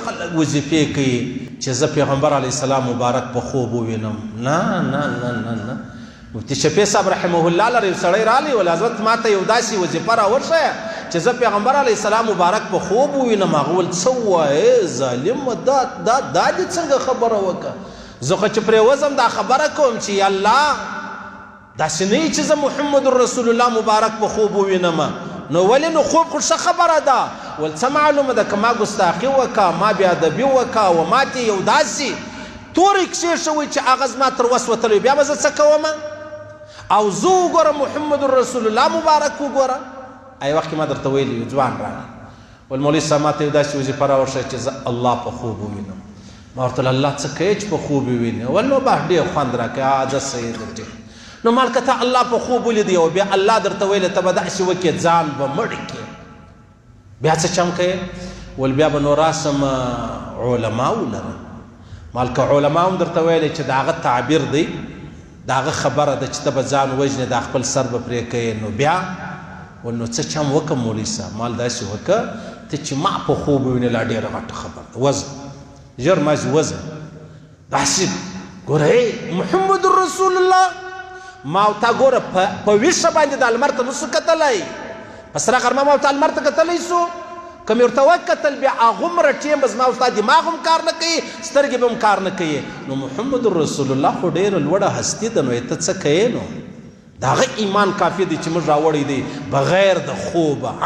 خلک وظیفې کوي چې زه پیغمبر علیه السلام مبارک په خوب ووینم. نه نه نه نه نه، مفتي شفیع صاحب رحمه الله لره یو سړی رالی ول حضرت ما ته یو داسې وظیفه راوښیه چې زه پیغمبر علیه السلام مبارک په خوب ووینم. هغه ول څه وایې ظالمه، دا دا دا دې څنګه خبره وکړه؟ زه خو چې پرېوځم دا خبره کوم چې یا الله داسې نه وي چې زه محمد رسول الله مبارک په خوب ووینم. نو ولې نو خوب خو ښه خبره ده. ول څه معلومه ده که ما ګستاخي وکړه، ما بې ادبي وکړه او ما ته یو داسې توری کښېښوئ چې هغه زما تر وس وتلی، بیا به زه څه کوم؟ او زه وګوره محمد رسول الله مبارک وګوره. ای وخت کې ما درته ویلي یو ځوان راغی ول مولوي صاحب ما ته یو داسې وظیفه راوښیه چې زه الله په خوب ووینم. ما ورته ویل الله څه کوې چې په خوب یې وینې؟ ول نو بس ډېر خوند راکوي. ځه صحیح ده ټیک. نو مال که تا الله په خوب ولیدی او بیا الله درته ویل ته به داسې وکړې ځان به مړ کړې، بیا څه چم کوې؟ ول بیا به نو راسم علماو لره. مال که علما هم درته ویل چې د هغه تعبیر دی، د هغه خبره ده چې ته به ځان وژنې، دا خپل سر به پرې کوې، نو بیا ول نو څه چم وکړم مولوي صاحب؟ مال داسې وکړه ته چې ما په خوب ووینې لا ډېره غټه خبره ده، وځه ژر مازې وځه. داسې ګوره محمد رسول الله ما او تا ګوره په ویښه باندې د لمر ته نسو کتلی، په سره غرمه ما او تا لمر ته کتلی سو؟ که مې ورته وکتل بیا هغومره ټیم به زما او ستا دماغ هم کار نه کوي، سترګې به هم کار نه کوي. نو محمد رسول الله خو ډېره لوړه هستي ده، نو یې ته څه کوې؟ نو د هغه ایمان کافي دی چې موږ راوړی دی بغیر د خوبه.